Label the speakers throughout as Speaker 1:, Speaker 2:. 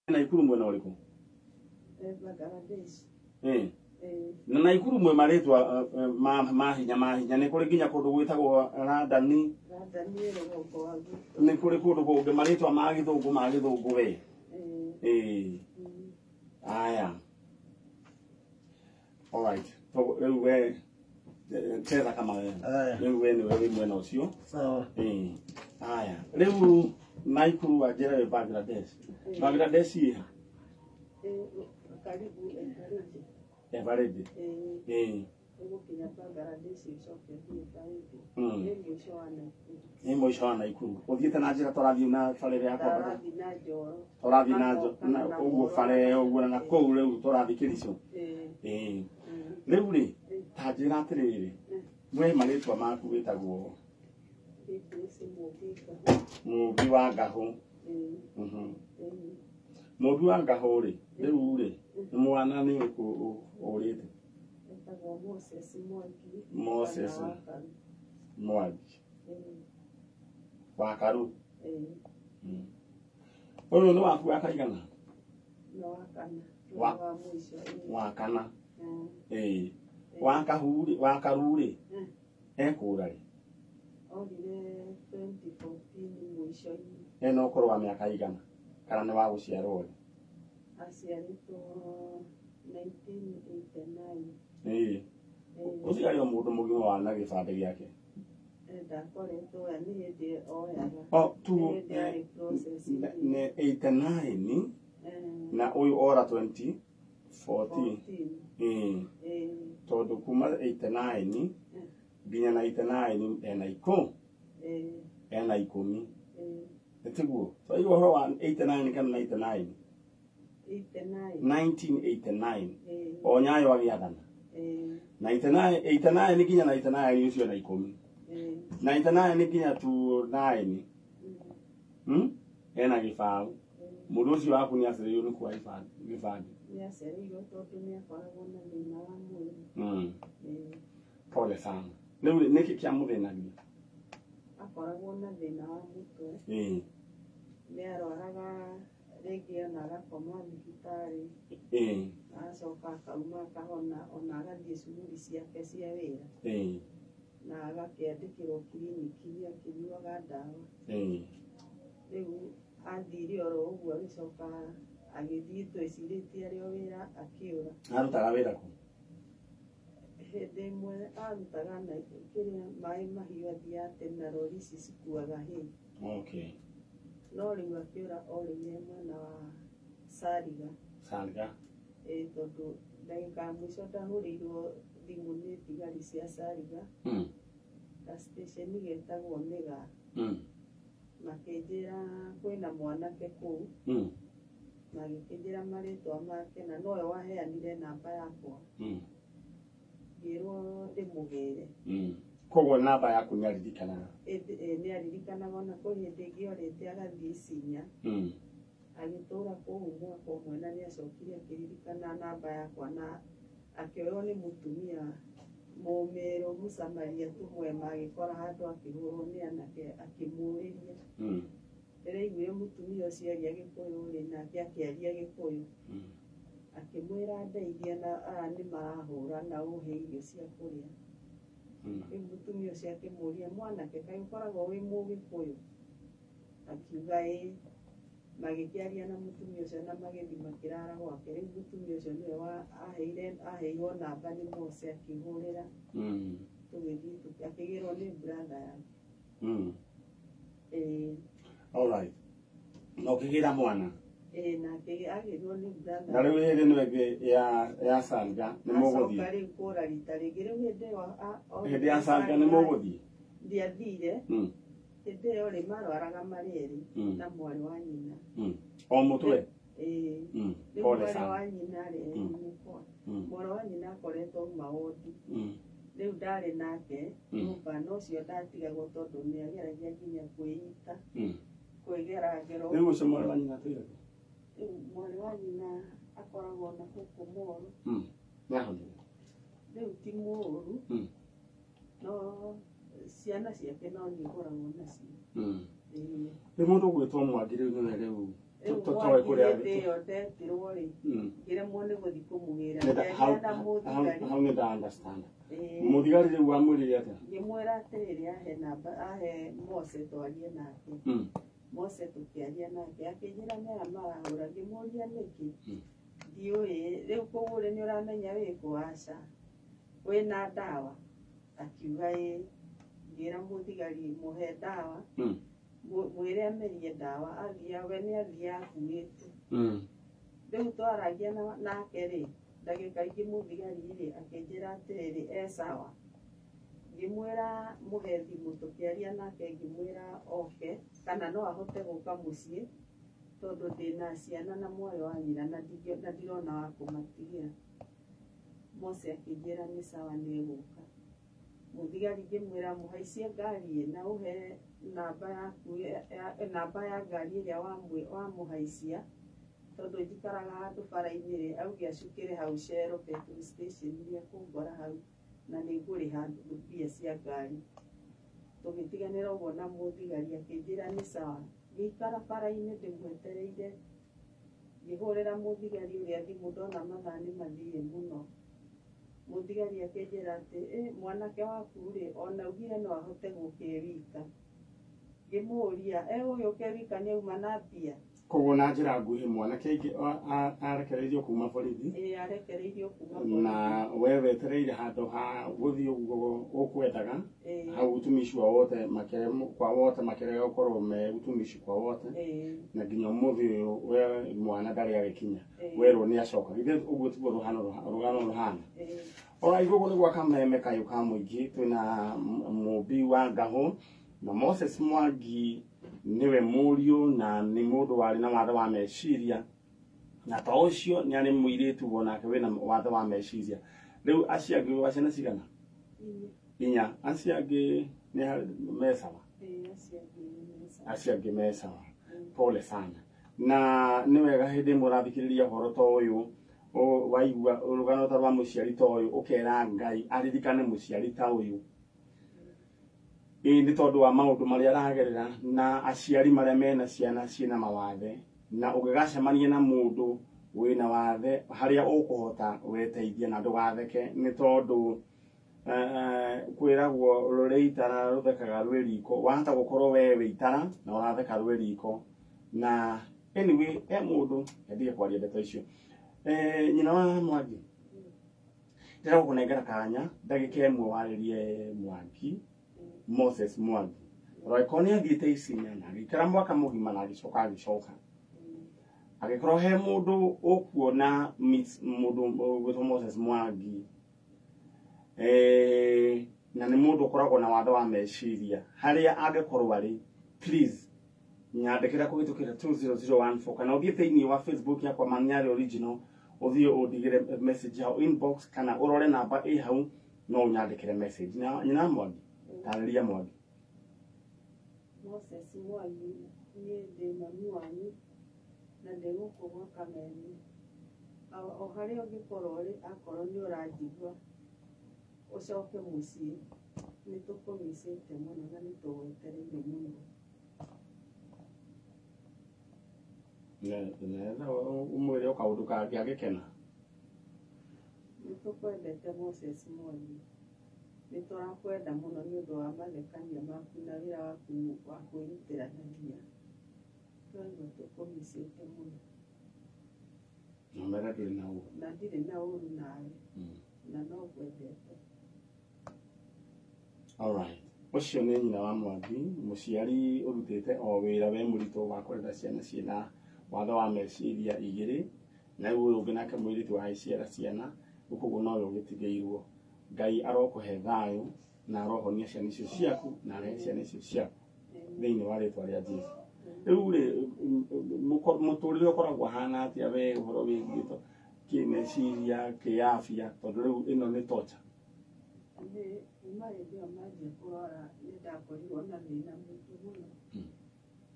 Speaker 1: Naikuru mwena ũrĩkũ?
Speaker 2: Bangladesh.
Speaker 1: Eh. Na Naikuru mwe marĩtwa ma hinya ma hinya, nĩ kũrĩ nginya kũndũ gwĩtagwo Randani.
Speaker 2: Randani ĩ rũgongo wa gwitũ.
Speaker 1: Nĩ kũrĩ kũndũ kũngĩ marĩtwa ma gĩthũngũ ma gĩthũngũ we. Eh. Aya. All right. So rĩu we cheza kama wewe.
Speaker 3: Aya.
Speaker 1: Rĩu we nĩwe wĩ mwena ũcio.
Speaker 3: Sawa.
Speaker 1: Eh. Aya. Rĩu Naikuru wanjĩra wĩ Bangladesh. Bangladesh ĩ ha?
Speaker 2: Karibu Eveready.
Speaker 1: Eveready.
Speaker 2: Eh.
Speaker 1: Eh.
Speaker 2: Ũgũkinya Bangladesh ũcoke ũthiĩ Eveready. Nĩ mũico wa Naikuru.
Speaker 1: Nĩ mũico wa Naikuru. Ũthiĩte na njĩra tũrathiĩ na bara ĩrĩa ya kwambata.
Speaker 2: Tũrathiĩ na Njoro.
Speaker 1: Tũrathiĩ na ũguo bara ĩyo ũguo na kũu rĩu tũrathiĩ Kericho.
Speaker 2: Eh.
Speaker 1: Eh. Rĩu rĩ, ta njĩra atĩrĩrĩ, we marĩtwa maku wĩtagwo
Speaker 2: Beatrice Mũmbi Ngahũ.
Speaker 1: Mũmbi wa Ngahũ. Mũmbi wa Ngahũ rĩ, rĩu rĩ, nĩ mwana nĩ ũrĩkũ ũrĩte?
Speaker 2: Etagwo Moses Mwangi.
Speaker 1: Moses
Speaker 2: Kana wa Karu.
Speaker 1: Mwangi. Wa Karu.
Speaker 2: Eh.
Speaker 1: Ũyũ nĩ waku wa kaigana?
Speaker 2: Nĩ wa kana.
Speaker 1: Wa
Speaker 2: Wa mũico.
Speaker 1: Wa kana. Eh. Wa Kahu rĩ, wa Karu rĩ, ekũra rĩ?
Speaker 2: Orire 2014 mũico-inĩ.
Speaker 1: Ena ũkũrũ wa mĩaka igana? Kana nĩ wa gũciarwo rĩ?
Speaker 2: Aciarĩtwo 1989.
Speaker 1: Ĩĩ. Ũcio arĩ o mũndũ mũgima wa na gĩbandĩ gĩake.
Speaker 2: Ndakoretwo oya nĩ hĩndĩ oyaga.
Speaker 1: O tu
Speaker 2: Nĩ hĩndĩ yarĩ process.
Speaker 1: Nĩ 89 na ũyũ ora 2014.
Speaker 2: 14.
Speaker 1: Ĩĩ. Tondũ kuma 89 nginya 99 ena ikũ ena ikũmi. Nĩ tiguo? Twaigua ũhoro wa 89 kana 99?
Speaker 2: 89.
Speaker 1: 1989. O Nyayo agĩathana. 99 89 nginya 99 ũcio na ikũmi. 99 nginya 29. Ena gĩbaũ. Mũndũ ũcio waku nĩ acereirwo nĩ kuoya gĩbandĩ.
Speaker 2: Nĩ acereirwo tondũ nĩ akoragwo na thĩna wa mwĩrĩ.
Speaker 1: Pole sana. Rĩu rĩ, nĩkĩ kĩamũthĩnagia?
Speaker 2: Akoragwo na thĩna wa mũtwe. Nĩ arwaraga rĩngĩ ona agakoma thibitarĩ. Agacoka akauma akahona ona agathiĩ cuguri ciake cia wĩra. Na agakĩandĩkĩrwo kiriniki akĩnyuaga ndawa. Rĩu athire oro ũguo agĩcoka agĩthiĩ twĩcirĩtie arĩ o wĩra akĩũra.
Speaker 1: Arutaga wĩra kũ?
Speaker 2: Hĩndĩ ĩmwe arutaga na kĩrĩa maĩ mahiũ athiaga tene rori ici cikuaga hay.
Speaker 1: Okay.
Speaker 2: No rĩu akĩũra orĩire mwena wa Sariga.
Speaker 1: Sariga.
Speaker 2: Ĩĩ, tondũ ndagĩka ya mũico ndahũrĩirwo thimũ nĩ thigari cia Sariga. Ga station getagwo Mĩgaa. Makĩnjĩra kwĩna mwanake kũu. Magĩkĩnjĩra marĩtwa make na nowe waheanire namba yakwa. Ngĩrwo ndĩmũgĩre.
Speaker 1: Koguo namba yaku nĩ aririkanaga?
Speaker 2: Nĩ aririkanaga ona kwĩ hĩndĩ ĩngĩ orĩte agathiĩ Isinya. Agĩtũra kũu mwaka ũmwe na nĩ acokire akĩririkana namba yakwa na akĩoywo nĩ mũtumia mũmĩrũ Mũsamaria tũmwema agĩkora handũ akĩhũrwo nĩ anake akĩmũrĩria. Ndĩraiguire mũtumia ũcio aria Gĩkũyũ rĩ, nake akĩaria Gĩkũyũ. Akĩmwĩra ndeithia na aya nĩ marahũra na ũhe irio cia kũrĩa. Rĩu mũtumia ũcio akĩmũria mwanake kaĩ ũkoragwo wĩ Mũgĩkũyũ? Akiuga ĩĩ. Magĩkĩaria na mũtumia ũcio na magĩthiĩ makĩrara gwake. Rĩu mũtumia ũcio nĩwe aheirwo namba nĩ Mose akĩhũrĩra. Tũgĩthiĩ akĩgĩrwo nĩ brother yake. Ĩĩ.
Speaker 1: All right. Na ũkĩgĩra mwana?
Speaker 2: Ĩĩ, na agĩrwo nĩ brother.
Speaker 1: Na rĩu hĩndĩ ĩno ĩngĩ ya Salga nĩ mũgũthiĩ?
Speaker 2: Acoka rĩu kũra rita rĩngĩ. Rĩu hĩndĩ ĩyo
Speaker 1: Hĩndĩ ya Salga nĩ mũgũthiĩ?
Speaker 2: Ndiathire. Hĩndĩ ĩyo rĩ marwaraga marĩ erĩ na mwarĩ wa nyina.
Speaker 1: O mũtwe?
Speaker 2: Ĩĩ. Rĩu
Speaker 1: Pole
Speaker 2: mwarĩ
Speaker 1: sana.
Speaker 2: wa nyina rĩ, mwarĩ wa nyina akoretwo auma wondi. Rĩu ndarĩ nake nyũmba, no ũcio ndatigagwo tondũ nĩ ageragia nginya kwĩita. Kwĩgera ngero.
Speaker 1: Rĩu ũcio mwarĩ wa nyina atũire kũ?
Speaker 2: Rĩu mwarĩ wa nyina akoragwo na gũkũ Moro.
Speaker 1: Nĩ ahonire?
Speaker 2: Rĩu ti mũũru. No ciana ciake no niĩ ngoragwo nacio.
Speaker 1: Rĩu mũndũ ũgwĩtwo Mwangi rĩu nĩwe rĩu
Speaker 2: Rĩu
Speaker 1: Tũtoĩ kũrĩa
Speaker 2: Mwangi hĩndĩ ĩyo ndetirwo rĩ, ngĩremwo nĩ gũthiĩ kũmũgĩra. Ngĩaria na mũthigari.
Speaker 1: Hau nĩ nda understand. Mũthigari rĩu wamwĩrire atĩa?
Speaker 2: Ngĩmwĩra atĩrĩrĩ, ahe namba, ahe Mose twarie nake. Mose tũkĩaria nake akĩnjĩra nĩ aya marahũra. Ngĩmũria nĩkĩ, ndiũĩ. Rĩu koguo rĩ, nĩ ũramenya wĩkũ? Aca. Wĩna ndawa? Akiuga ĩĩ. Ngĩra mũthigari mũhe ndawa, mwĩre amerie ndawa. Athia we nĩ athia akuĩte. Rĩu twaragia nake rĩ, ndagĩka ingĩ mũthigari rĩ akĩnjĩra atĩrĩrĩ, e sawa. Ngĩmwĩra mũhe thimũ, tũkĩaria nake ngĩmwĩra oke kana no ahote gũka mũciĩ tondũ ndĩna ciana na mwarĩ wa nyina na ndirona wa kũmatigĩra. Mose akĩnjĩra nĩ sawa, nĩ egũka. Mũthigari ngĩmwĩra mũhaicie ngari na ũhe namba yaku, namba ya ngari ĩrĩa wamũhaicia, tondũ njikaraga handũ bara-inĩ rĩ, auge acukĩre hau Shell petrol station nĩ ekũngora hau na nĩ ngũrĩha mbia cia ngari. Tũgĩtiganĩra ũguo na mũthigari akĩnjĩra nĩ sawa. Ngĩikara bara-inĩ ndĩmwetereire, ngĩhũrĩra mũthigari ũrĩa thimũ, ndona mathaa nĩ mathiĩ mũno. Mũthigari akĩnjĩra atĩ mwanake waku rĩ, ona augire no ahote gũka e wika. Ngĩmũria egũgĩũka e wika nĩ auma na mbia?
Speaker 1: Koguo na njĩra nguhĩ mwanake arekereirio kuma borithi.
Speaker 2: Ĩĩ, arekereirio kuma borithi.
Speaker 1: Na we wetereire handũ ha gũthiĩ ũguo ũkwendaga, hau utumishi wa wote kwa wote makĩrega gũkorwo me utumishi kwa wote, na nginya ũmũthĩ ũyũ we mwana ndarĩ agĩkinya, werwo nĩ acoka. Githĩ ũguo tiguo rũgano rũhana? Ora igũgũ nĩ gwa Kameme kayũ ka mũingĩ, twĩna mũmbi wa ngahũ na Moses Mwangi niwe mũriũ na nĩ mũndũ warĩ na wathe wa meciria, na to ũcio nĩ arĩ mũirĩtu onake wĩna wathe wa meciria. Rĩu acio angĩ wa ciana cigana? Inya. Acio angĩ nĩ me sawa? Acio angĩ me sawa. Pole sana. Na nĩ wega hĩndĩ ĩmwe ũrathikĩrĩria ũhoro ta ũyũ, waigua rũgano ta rwa mũciari ta ũyũ, ũkera Ngai aririkane mũciari ta ũyũ. Ĩĩ, nĩ tondũ wa maũndũ marĩa aragerera na aciari marĩa mena ciana ciĩna mawathe, na ũngĩgacemania na mũndũ wĩna wathe harĩa ũkũhota weteithia na ndũgatheke, nĩ tondũ kwĩragwo rũrĩ itara rũthekaga rwĩ riko. Wahota gũkorwo we wĩ itara na ũratheka rwĩ riko. Na anyway, e mũndũ endige kwaria ndeto icio. Nyina wa Mwangi, ndĩrenda gũkũnengera kanya ndagĩka ĩmwe warĩrie Mwangi, Moses Mwangi. Roeko nĩ athiĩte Isinya na agĩikara mwaka mũgima na agĩcoka agĩcoka. Agĩkorwo he mũndũ ũkuona mũndũ ũgwĩtwo Moses Mwangi, na nĩ mũndũ ũkoragwo na wathe wa meciria, harĩa angĩkorwo arĩ, please nyandĩkĩra kũhĩtũkĩra 20014 kana ũthiĩ thĩinĩ wa Facebook yakwa Manyari Original, ũthiĩ ũndigĩre message hau inbox kana ũrore namba ĩ hau, no ũnyandĩkĩre message. Nyina Mwangi, tarĩria Mwangi.
Speaker 2: Moses Mwangi, niĩ ndĩ mami wanyu na ndĩ gũkũ gwa Kameme. O harĩa ũngĩkorwo ũrĩ, akorwo nĩ ũranjigua, ũcoke mũciĩ, nĩ tũkũmicĩte mũno na nĩ tũgwetereire mũno.
Speaker 1: Ũmwĩre o kaũndũ kangĩ agĩkena.
Speaker 2: Nĩ tũkwendete Moses Mwangi, nĩ tũrakwenda mũno nĩ ũndũ wa mathekania maku na wĩra waku wa kwĩrutĩra na hinya. Tũraigua tũkũmicĩte mũno.
Speaker 1: Na mera ndũrĩ na ũru.
Speaker 2: Na ndirĩ na ũru nawe, na no ngwendete.
Speaker 1: Alright. Ũcio nĩ nyina wa Mwangi, mũciari ũrutĩte o wĩra we mũritũ wa kũrera ciana ciĩna wathe wa meciria igĩrĩ, na rĩu ũyũ ũngĩ nake mũirĩtu agĩciara ciana, rĩu koguo nowe ũgĩtigĩirwo. Ngai arokũhe thayũ na arohonia ciana icio ciaku na arehe ciana icio ciaku thĩinĩ wa rĩtwa rĩa Jesũ. Rĩu rĩ, mũtũrĩre ũkoragwo ũhana atĩa we ũhoro wĩgiĩ kĩmeciria, kĩafya, tondũ rĩu ĩno nĩ torture?
Speaker 2: Nĩ kuma hĩndĩ ĩyo manjia kũrwara nĩ ndakorirwo na thĩna mũingĩ mũno.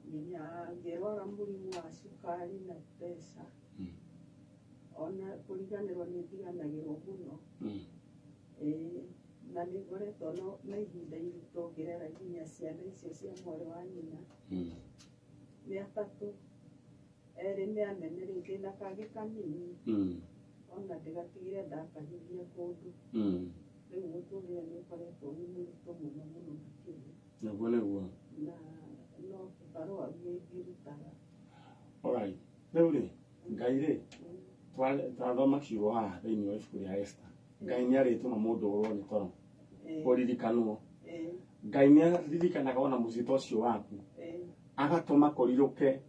Speaker 2: Nginya ngĩrwara mũrimũ wa cukari na pressure. Ona kũriganĩrwo nĩ ndiganagĩrwo mũno. Na nĩ ngoretwo na ihinda iritũ ngĩrera nginya ciana icio cia mwarĩ wa nyina. Nĩ atatũ. Erĩ nĩ anene rĩu ndĩna kangĩ kanini. Ona ndĩgatigire ndakahigia kũndũ. Rĩu mũtũrĩre nĩ ũkoretwo wĩ mũritũ mũno mũno makĩria.
Speaker 1: Nĩguo nĩguo.
Speaker 2: Na no kĩbarũa ngĩrutaga.
Speaker 1: Alright. Rĩu rĩ, Ngai rĩ, twathoma kiugo haha thĩinĩ wa ibuku rĩa Esther. Ngai nĩ arĩtũma mũndũ ũrwo nĩ toro. Kũririkanwo. Ngai nĩ aririkanaga ona mũciĩ ta ũcio waku. Agatũma kũrirũke.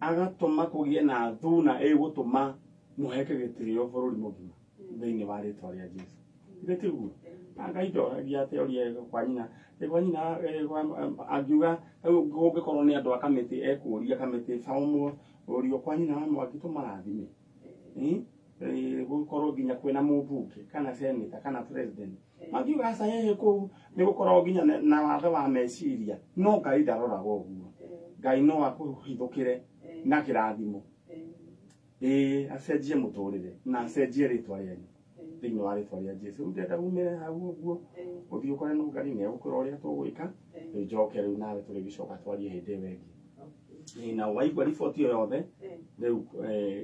Speaker 1: Agatũma kũgĩe na thuna ĩgũtũma mũheke gĩtĩo bũrũri mũgima thĩinĩ wa rĩtwa rĩa Jesu. Githĩ tiguo? Ngai ndoragia atĩ orie kwa nyina, kwa nyina angiuga kũngĩkorwo nĩ andũ a kamĩtĩ ekũria kamĩtĩ baũmwo ũrio kwa nyina wa Mwangi tũmarathime. Gũkorwo nginya kwĩna mũmbunge kana senator kana president. Mangiuga aca hehe kũu nĩ gũkorwo nginya na wathe wa meciria. No Ngai ndaroraga ũguo. Ngai no akũhithũkĩre na kĩrathimo. Acenjie mũtũrĩre na acenjie rĩtwa rĩanyu thĩinĩ wa rĩtwa rĩa Jesu. Rĩu ndĩrenda umĩre hau ũguo ũthiĩ ũkore no Ngai nĩ egũkwĩra ũrĩa tũgwĩka. Rĩu njoke rĩu nawe tũrĩgĩcoka twarie hĩndĩ ĩyo ĩngĩ. Na waigua riboti ĩyo yothe rĩu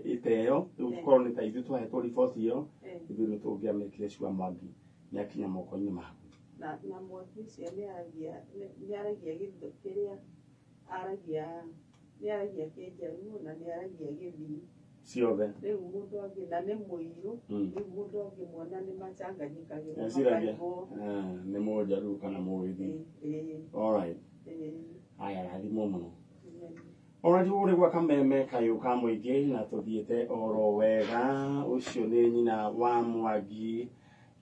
Speaker 1: ĩteo rĩu tũkorwo nĩ ta ithuĩ twahetwo riboti ĩyo ithuĩ nĩ tũngĩamĩkire cua Mwangi nĩ akinya moko-inĩ maku.
Speaker 2: Na Mwangi ũcio nĩ aragia kĩrĩa aragia nĩ aragia Kĩnjaruo na nĩ aragia Gĩthii
Speaker 1: ciothe.
Speaker 2: Rĩu mũndũ angĩ na nĩ mũirũ rĩu mũndũ angĩmuona nĩ machanganyikagĩrwo
Speaker 1: Eciragia nĩ Mũnjaruo kana Mũgĩthii. Alright. Haya, rathimwo mũno. Alright, ũguo nĩguo kameme kayũ ka mũingĩ na tũthiĩte oro wega. Ũcio nĩ nyina wa Mwangi.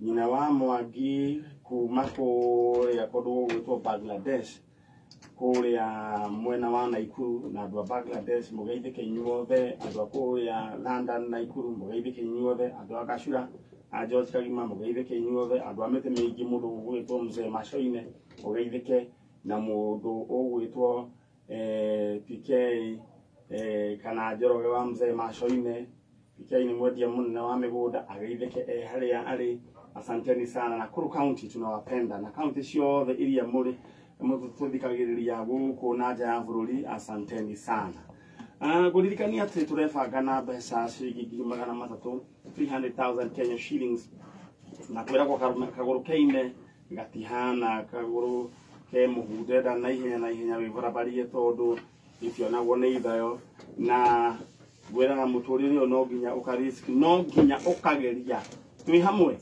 Speaker 1: Nyina wa Mwangi kuma kũrĩa kũndũ gũgwĩtwo Bangladesh kũrĩa mwena wa Naikuru na andũ a Bangladesh mũgeithĩke inyuothe, andũ a kũrĩa London Naikuru mũgeithĩke inyuothe, andũ a Gacura a George Kagima mũgeithĩke inyuothe, andũ a mĩtĩ mĩingĩ mũndũ ũgwĩtwo Mzee Macoine mũgeithĩke, na mũndũ ũgwĩtwo PK kana Njoroge wa Mzee Macoine. PK nĩ mwendia mũnene wa mĩgũnda ageithĩke harĩa arĩ. Asanteni sana. Nakuru County tunawapenda na county ciothe iria mũrĩ mũtũthikagĩrĩria gũkũ na nja ya bũrũri, asanteni sana. Ngũririkania atĩ tũrebanga na mbeca ciringi 300,000 300,000 Kenya shillings na kwĩragwo kagũrũ keine gatihana kagũrũ ke mũhu ndenda na ihenya na ihenya wĩbarabarie tondũ itionagwo nĩ ithayo na ngwĩraga mũtũrĩre ũyũ no nginya ũka risk, no nginya ũkageria. Twĩ hamwe.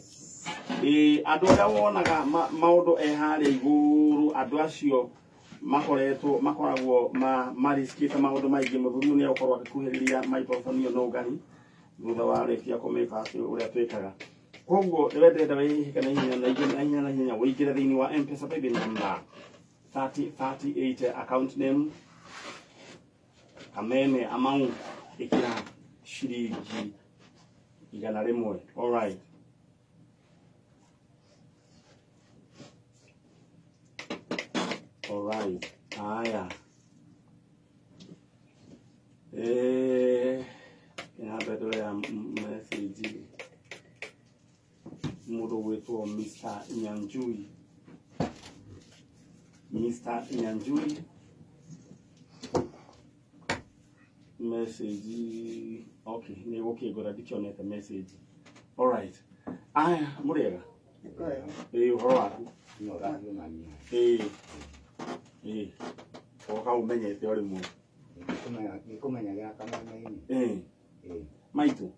Speaker 1: Andũ arĩa wonaga maũndũ e harĩa igũrũ, andũ acio makoretwo makoragwo mariskĩte maũndũ maingĩ. Mũthuri ũyũ nĩ egũkorwo agĩkuhĩrĩria microphone ĩyo no Ngai thutha wa rĩkia kũmĩka atĩ ũrĩa twĩkaga. Koguo we ndĩrenda wĩhĩke na ihenya na ihenya na ihenya na ihenya ũingĩre thĩinĩ wa M-Pesa paybill number 3038 account name Kameme amount ĩkĩra ciringi 100. Alright. Alright. Haya. Ina ya message mũndũ gwĩtwo Mr. Nyanjui. Mr. Nyanjui message. Okay, nĩ gũkĩngora ndikĩonete message. Alright. Aya, mũrĩega? Ũhoro waku? Oka ũmenyete o rĩmwe.
Speaker 3: Nĩkũmenyagĩra kameme-inĩ.
Speaker 1: Maitũ,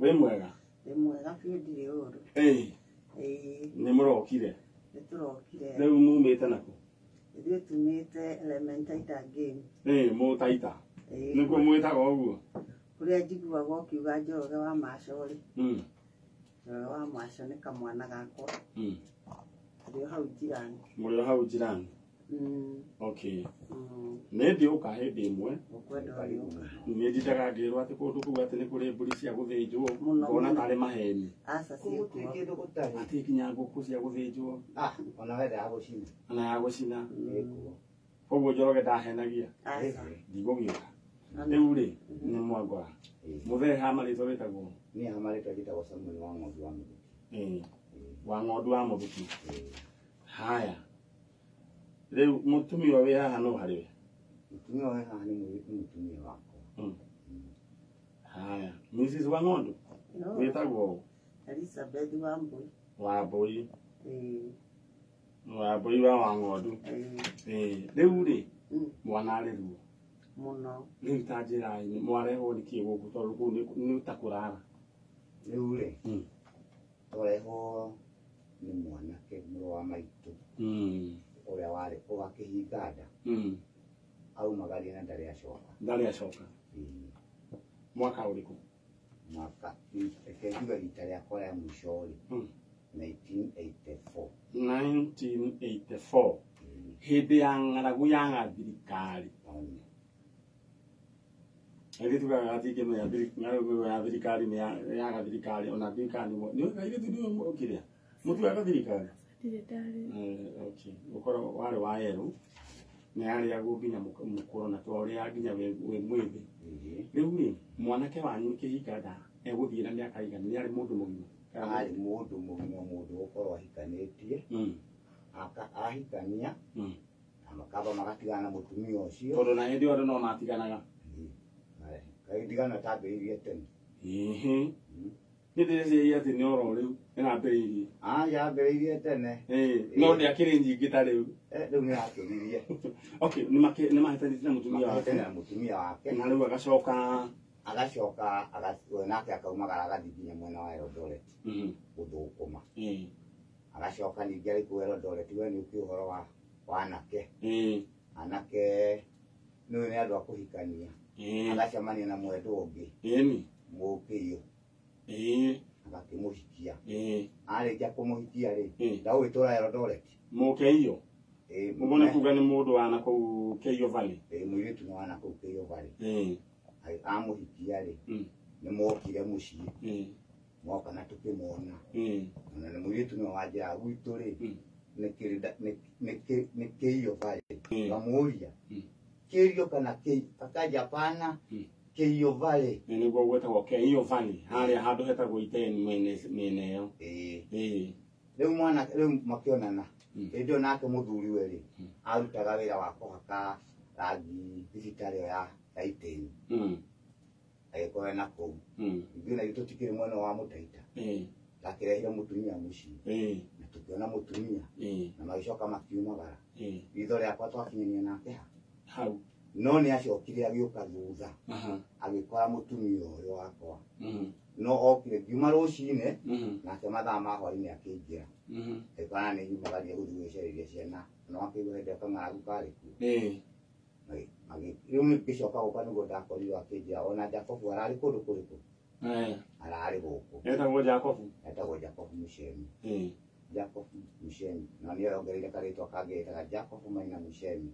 Speaker 1: wĩ mwega?
Speaker 4: Nĩ mwega biũ ndirĩ ũru.
Speaker 1: Nĩ mũrokire?
Speaker 4: Nĩ tũrokire.
Speaker 1: Rĩu mumĩte nakũ?
Speaker 4: Ithuĩ tumĩte Elementaita game.
Speaker 1: Mũtaita. Nĩkuo mwĩtaga ũguo?
Speaker 4: Kũrĩa njiguaga ũkiuga Njoroge wa Maco rĩ. Njoroge wa Maco nĩ kamwana gakwa. Tũrĩ o hau njirani.
Speaker 1: Mũrĩ o hau njirani? Okay. Nĩ ndĩũka hĩndĩ ĩmwe.
Speaker 4: Ũkwenda ũrĩũka.
Speaker 1: Nĩ ndindaga ngĩrwo atĩ kũndũ kũu atĩ nĩ kũrĩ mbũri cia gũthĩnjwo. Ngona tarĩ maheni.
Speaker 4: Aca ciĩkuo.
Speaker 1: Atĩ nginya ngũkũ cia gũthĩnjwo.
Speaker 3: Ona wenda ya gũcina.
Speaker 1: Ona ya gũcina. Koguo Njoroge ndahenagia. Ndigũgĩũka. Rĩu rĩ nĩ mwangora. Mũthee ha marĩtwa wĩtagwo?
Speaker 3: Niĩ ha marĩtwa njĩtagwo Samuel wa Ng'ondu wa Mũthuki.
Speaker 1: Wa Ng'ondu wa Mũthuki. Haya. Rĩu mũtumia wĩ haha no harĩ we?
Speaker 3: Mũtumia wĩ haha nĩ mũtumia wakwa.
Speaker 1: Mrs. Wang'ondu wĩtagwo
Speaker 4: Elizabeth Wambui.
Speaker 1: Wambui. Wambui wa Wang'ondu. Rĩu rĩ mwana arĩ ruo
Speaker 4: mũno.
Speaker 1: Rĩu ta njĩra-inĩ mwarehwo nĩkĩ gũkũ tondũ kũu nĩ ta kũrara.
Speaker 3: Rĩu rĩ twarehwo nĩ mwanake mũrũ wa maitũ ũrĩa warĩ ũgakĩhinga nda. Aumagaria na ndarĩ acoka.
Speaker 1: Ndarĩ acoka. Mwaka ũrĩkũ?
Speaker 3: Mwaka reke njuge rita rĩakwa rĩa mũico rĩ 1984.
Speaker 1: 1984 hĩndĩ ya ng'aragu ya thirikari. Airĩtu tugaga atingĩmenya ng'aragu ya thirikari nĩ ya thirikari ona thirikari nĩ airĩtu nĩ kĩrĩa mũtuaga thirikari. Okay, ũkorwo warĩ wa yerũ nĩ yarĩagwo nginya mũkũrũ na twarĩa nginya wĩ mwĩthĩ. Rĩu rĩ mwanake wanyu kĩhinga nda egũthiĩ na mĩaka igana nĩ arĩ mũndũ mũgima?
Speaker 3: Arĩ mũndũ mũgima, mũndũ gũkorwo ahikanĩtie. Ahikania na makamba magatigana na mũtumia ũcio.
Speaker 1: Tondũ na hĩndĩ ĩyo andũ no matiganaga.
Speaker 3: Gĩtigano tambĩrĩirie tene.
Speaker 1: Nĩ ndĩreciria atĩ nĩ oro rĩu ĩrambĩrĩirie.
Speaker 3: Yambĩrĩirie tene.
Speaker 1: No ndĩakĩrĩ nyingĩ ta rĩu.
Speaker 3: Rĩu nĩ yakĩririe.
Speaker 1: Okay, nĩ mahĩtanĩtie na mũtumia wake.
Speaker 3: Na mũtumia wake.
Speaker 1: Na rĩu agacoka
Speaker 3: agacoka nake akaumagara agathiĩ nginya mwena wa Eldoret gũthũkũma. Agacoka ningĩ arĩ kũu Eldoret we nĩ ũkĩ ũhoro wa anake. Anake nĩ nĩ andũ a kũhikania. Agacemania na mwendwa ũngĩ. Mũkĩiyũ. Agakĩmũhikia. Arĩkia kũmũhikia rĩ ndagũgĩtũra Eldoret.
Speaker 1: Mũkĩiyũ? Ũguo nĩ kuga nĩ mũndũ wa nakũu Keiyo Valley.
Speaker 3: Mũirĩtu nĩ wa nakũu Keiyo Valley. Amũhikia rĩ nĩ mokire mũciĩ. Moka na tũkĩmona. Na nĩ mũirĩtu nĩ wanjĩra gwitũ rĩ nĩ Keiyo Valley. Ngamũria Keiyo kana Keiyo akaja hapana Keiyo Valley.
Speaker 1: Nĩguo gwĩtagwo Keiyo Valley harĩa handũ hetagwo Iten mĩena ĩyo.
Speaker 3: Rĩu mwana rĩu makĩonana. Hĩndĩ ĩyo nake mũthuri we rĩ arutaga wĩra wa kũhaka rangi thibitarĩ ĩyo ya Iten. Agĩkorwo na kũu. Ithuĩ na ithuĩ tũtikĩrĩ mwena wa Mũtaita. Ndakĩrehire mũtumia mũciĩ. Na tũkĩona mũtumia. Na magĩcoka makiumagara. Ritho rĩakwa twakinyania nake
Speaker 1: hau.
Speaker 3: No nĩ acokire agĩũka thutha. Agĩkora mũtumia ũyũ wakwa. No okire ngiuma rũcinĩ nake mathaa ma hwainĩ akĩingĩra. Agĩkora nĩ nyumagaria gũthiĩ gwĩcarĩria ciana. No akĩigua hĩndĩ ĩyo kang'aragu karĩ kuo. Rĩu ngĩcoka gũka nĩguo ndakorirwo akĩnjĩra ona Jacobu ararĩ kũndũ kũrĩkũ? Ararĩ gũkũ.
Speaker 1: Etagwo Jacobu?
Speaker 3: Etagwo Jacobu Mũcemi. Jacobu Mũcemi. Na nĩ ongereire karĩtwa kangĩ etaga Jacobu Maina Mũcemi.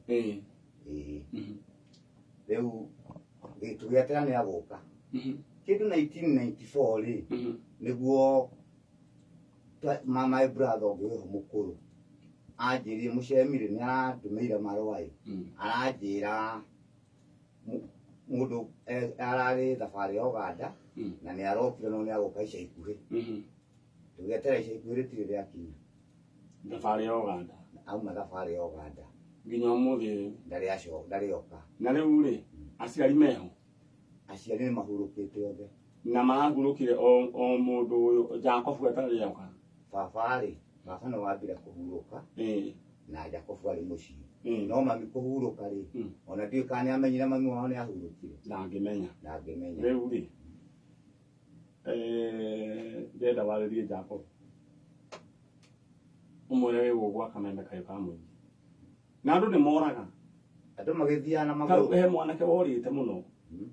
Speaker 3: Rĩu tũgĩeterera nĩ agũka. Kĩndũ 1994 rĩ nĩguo my brother ũngĩ wĩho mũkũrũ anjĩrire Mũcemi rĩ nĩ arandũmĩire marũa ĩ aranjĩra mũndũ ararĩ thabarĩ ya Uganda na nĩ arokire no nĩ agũka ica ikuhĩ. Tũgĩeterera ica ikuhĩ rĩtirĩ rĩakinya.
Speaker 1: Thabarĩ ya Uganda.
Speaker 3: Auma thabarĩ ya Uganda.
Speaker 1: Nginya ũmũthĩ
Speaker 3: ndarĩ oka.
Speaker 1: Na rĩu rĩ aciari meho?
Speaker 3: Aciari nĩ mahurũkĩte othe.
Speaker 1: Na marahurũkire o mũndũ ũyũ Jacobu atarĩ oka?
Speaker 3: Baba rĩ, baba nĩ wambire kũhurũka na Jacobu arĩ mũciĩ. No mami kũhurũka rĩ ona ndiũĩ kana nĩ amenyire mami wao nĩ ahurũkire.
Speaker 1: Ndangĩmenya.
Speaker 3: Ndangĩmenya.
Speaker 1: Rĩu rĩ ndĩrenda warĩrie Jacobu ũmwĩre wĩ gũkũ gwa Kameme kayũ ka mũingĩ. Na andũ nĩ moraga.
Speaker 3: Andũ magĩthiaga na magũrũ.
Speaker 1: He mwanake worĩte mũno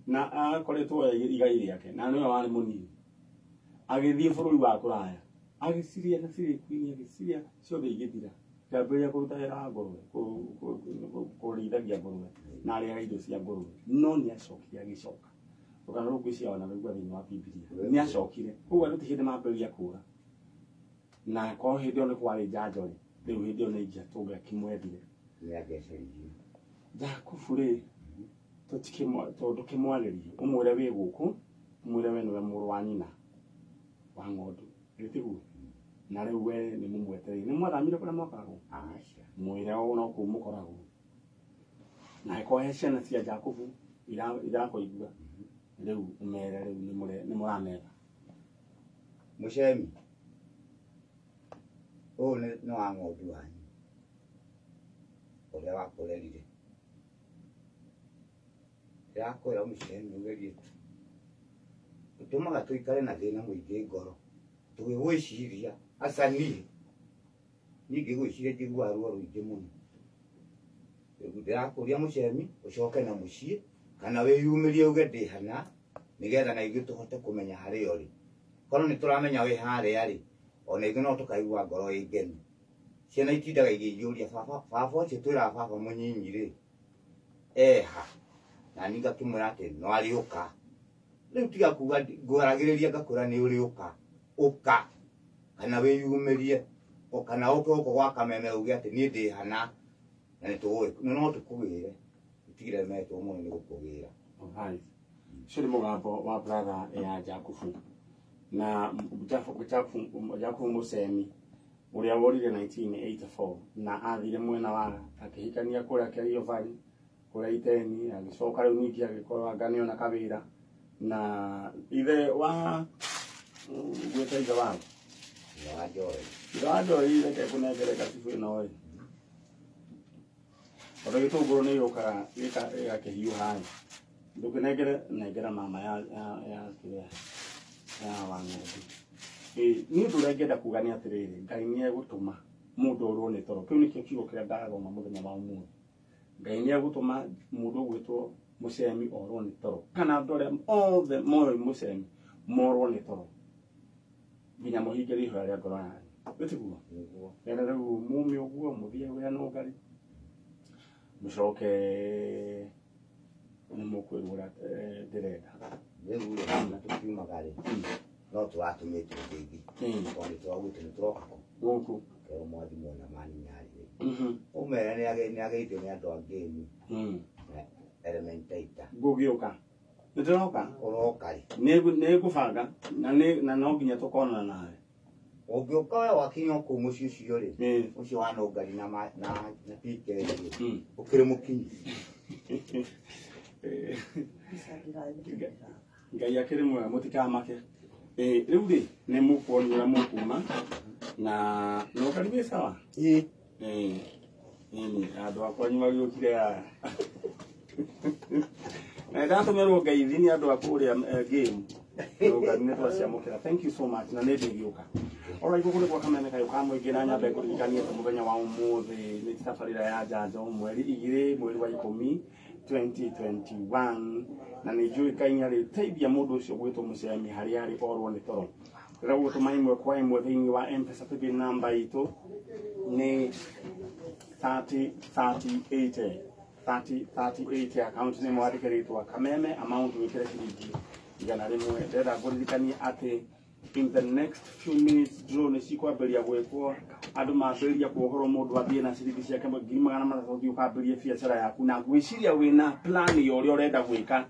Speaker 1: na akoretwo igai rĩake na nĩwe warĩ mũnini. Agĩthiĩ bũrũri wa kũraya. Agĩciria na cirĩ kwini agĩciria ciothe igĩthira. Akĩambĩrĩria kũruta wĩra wa ngũrũwe, kũrĩithagia ngũrũwe na arĩaga irio cia ngũrũwe. No nĩ acokire agĩcoka. Rũgano rũu ngwĩciria ona rũigua thĩinĩ wa Bibilia. Nĩ acokire. Koguo andũ ti hĩndĩ mambĩrĩria kũra. Na korwo hĩndĩ ĩyo nĩ kwarĩ njanjo rĩ, rĩu hĩndĩ ĩyo nĩ tũngĩakĩmwethire.
Speaker 3: Nĩ angĩacaririe.
Speaker 1: Jacobu rĩ tũtikĩmwarĩrie ũmwĩre wĩ gũkũ, ũmwĩre we nĩwe mũrũ wa nyina wa Ng'ondu. Gĩtiguo? Na rĩu we nĩ mũmwetereire. Nĩ mwathamire kũrĩa mwakoragwo?
Speaker 3: Aca.
Speaker 1: Mwĩre o no kũu mũkoragwo. Na angĩkorwo he ciana cia Jacobu irakũigua Rĩu ũmere rĩu nĩ mũrametha.
Speaker 3: Mũcemi ũyũ nĩ wa ng'ondu wanyu ũrĩa wakũrerire. Ndĩrakwĩra mũcemi ũgerie tu. Ũtũmaga tũikare na thĩna mũingĩ ngoro tũgĩgwĩciria aca niĩ niĩ ngĩgwĩciria njiguaga ruo rũingĩ mũno. Rĩu ndĩrakũria mũcemi ũcoke na mũciĩ kana wĩyumĩrie uge ndĩ hana nĩgetha na ithuĩ tũhote kũmenya harĩa ũrĩ. Korwo nĩ tũramenya wĩ harĩa rĩ, ona ithuĩ no tũkaigua ngoro ĩ ngenu. Ciana itindaga igĩiyũria baba baba ũcio twĩraga baba mũnyinyi rĩ eha, na niĩ ngakĩmwĩra atĩ no arĩũka. Rĩu tiga kuga ngwaragĩrĩria ngakwĩra nĩ ũrĩũka, ũka kana wĩyumĩrie kana ũke gũkũ gwa Kameme uge atĩ niĩ ndĩ hana na nĩtũgũĩ no tũkũgĩre. Tigire metwo mũno nĩ gũkũgĩra.
Speaker 1: Alright. Ũcio nĩ mũgambo wa brother ya Jakubu na Jakubu Mũcemi ũrĩa worire 1984 na athire mwena wa akĩhikania kũrĩa Kerio Valley kũrĩa Iteni agĩcoka rĩu ningĩ agĩkorwo anga nĩona kawĩra na ithe wa gwĩta ithe wao
Speaker 3: wa Joy.
Speaker 1: Ithe wa Joy reke kũnengere gacibũ ĩno ĩ tondũ gĩtũngũrũ nĩ gĩũkaga gĩgakĩhiũha ĩ ndũkĩnengere nengera mama ya kĩrĩa ya Wang'ondu. Niĩ ũndũ ũrĩa ingĩenda kuga nĩ atĩrĩrĩ, Ngai nĩ egũtũma mũndũ orwo nĩ toro. Kĩu nĩkĩo kiugo kĩrĩa ndathoma mũthenya wa ũmũthĩ. Ngai nĩ egũtũma mũndũ ũgwĩtwo Mũcemi orwo nĩ toro kana andũ arĩa othe moĩ Mũcemi morwo nĩ toro nginya mũhingĩrie ihoya rĩa ngoro yanyu. Gĩtiguo?
Speaker 3: Nĩguo.
Speaker 1: Rĩrĩa rĩu mume ũguo mũthiĩ wĩra nũngari mũcoke nĩ mũkwĩrwo ũrĩa ndĩrenda.
Speaker 3: Rĩu rĩ na tũkiumaga rĩ no tũratũmĩtwo rĩngĩ tondũ nĩ tũraugĩte nĩ tũroka kũ
Speaker 1: Gũkũ.
Speaker 3: Kerwo mwathimwo na maninyarĩ. Ũmere nĩ ageithio nĩ andũ a ngĩmu na Elementaita.
Speaker 1: Ngũgĩũka. Nĩ ndĩroka?
Speaker 3: Ũroka rĩ.
Speaker 1: Nĩ ngũbanga na no nginya tũkonana nawe.
Speaker 3: Ũngĩũka we wakinya kũu mũciĩ ũcio rĩ, ũcio wa Nũngari na PK rĩ, ũkĩrĩ mũkinyi.
Speaker 1: Ngai akĩrĩ mwega mũtikamake. Rĩu rĩ nĩ mũkuonio ũrĩa mũkuma na Nũngari wĩ sawa?
Speaker 3: Ĩĩ.
Speaker 1: Ĩni andũ akwa magĩũkire aya. Na ndatũmĩrwo ngeithi nĩ andũ a kũrĩa game. Nũngari nĩ twaciamũkĩra. Thank you so much na nĩ ndĩgĩũka. Alright, gũkũ nĩ gwa Kameme kayũ ka mũingĩ na nyambe ngũririkanie atĩ mũthenya wa ũmũthĩ nĩ tabarĩra ya njanjo mweri 2 mweri wa 10 2021 na nĩ njũĩ Ngai nĩ arĩteithia mũndũ ũcio gwĩtwo Mũcemi harĩa arĩ orwo nĩ toro. Rĩrĩa gũtũma ĩmwe kwa ĩmwe thĩinĩ wa M-Pesa paybill number itũ nĩ 30 30 80 30 30 80 account nĩ mwandĩke rĩtwa Kameme amount wĩkĩre ciringi 100. Ndĩrenda ngũririkanie atĩ in the next few minutes draw nĩ cikwambĩrĩria gwĩkwo andũ mambĩrĩria kuohorwo mũndũ athiĩ na ciringi ciake 300,000 ũthiĩ ũkambĩrĩrie biacara yaku na ngwĩciria wĩna plan ya ũrĩa ũrenda gwĩka.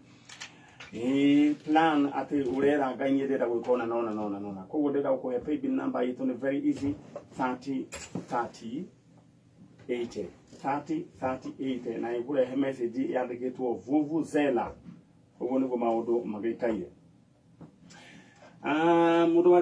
Speaker 1: Plan atĩ ũrera Ngai niĩ ndĩrenda gwĩka ũna na ũna na ũna na ũna. Koguo ndĩrenda gũkũhe paybill number itũ nĩ very easy 30 30 80 30 30 80 na ĩkũrehe message yandĩkĩtwo vuvuzela. Ũguo nĩguo maũndũ magĩikaire. Mũndũ wa